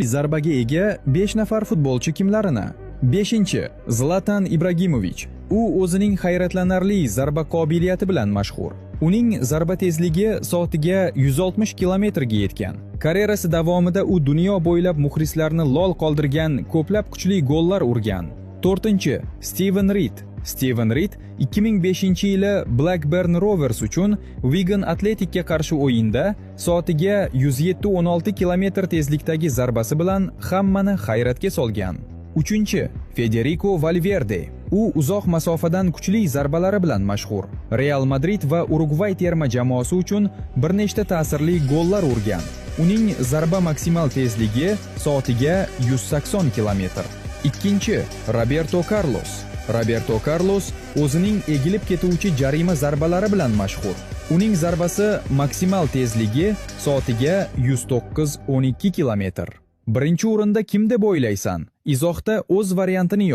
Zarbaga ega 5 nafar futbolchi kimlarini? 5. Zlatan Ibragimovich. U o'zining hayratlanarli zarba qobiliyati bilan mashhur. Uning zarba tezligi soatiga 160 kilometrga yetgan. Karyerasi davomida u dunyo bo'ylab muxlislarni lol qoldirgan ko'plab kuchli gollar urgan. 4. Steven Reid. Steven Reid 2005-yili Blackburn Rovers uchun Wigan Athleticga qarshi o'yinda soatiga 107.16 kilometr tezlikdagi zarbasi bilan hammani hayratga solgan. 3. Federico Valverde. U uzoq masofadan kuchli zarbalari bilan mashhur. Real Madrid va Urugvay terma jamoasi uchun bir nechta ta'sirli gollar urgan. Uning zarba maksimal tezligi soatiga 180 kilometr. 2. Roberto Carlos. Roberto Carlos o'zining egilib ketuvchi jarima zarbalari bilan mashhur. Uning zarbasi maksimal tezligi soatiga 109.12 kilometr. Birinchi o'rinda kim deb o'ylaysan? Izohda o'z variantini.